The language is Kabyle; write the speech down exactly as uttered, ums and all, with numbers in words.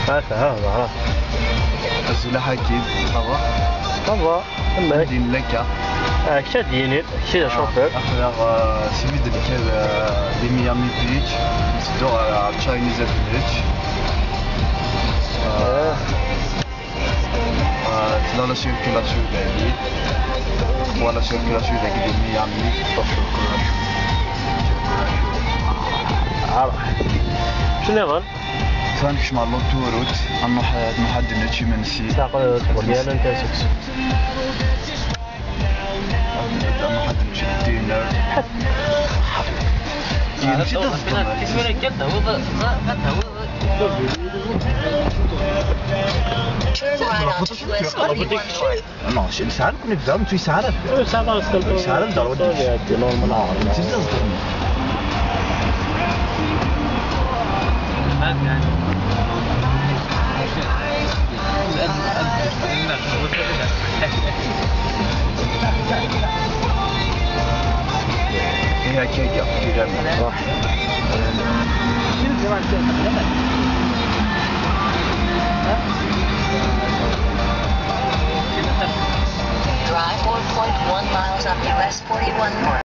Ah, ça va, ça va. Azul a Ḥakim, ça va? Ça va, amek? Din laka. Ah, kečč ad d-yini, kečč d acufur. Aql-aɣ, euh, simi d-nekka, euh, di Miami Beach, nteddu ɣer, ɣer Chinese Village. Euh, euh, tella la circulation dagi. Tqwa la circulation dagi di Miami. Circulation. Circulation. Acu nniḍen? Atan nekcem ɣer l'autoroute, ad nruḥ, ad nruḥ ad nečč imensi. Taqel tqedyal anta seksu. Ad nruḥ ad nečč dinner. Turn right onto U S forty-one north. Non, c'est ça, qu'on est dans, tu sais, ça. Ur sɛiɣ ara skelṭuḍ. Sɛiɣ ara dderb. Skelṭuḍ iɛeddi, normal. Non, c'est ça, c'est ça. هي كيكة، كيكة. صح. Drive four point one miles up U S forty-one north.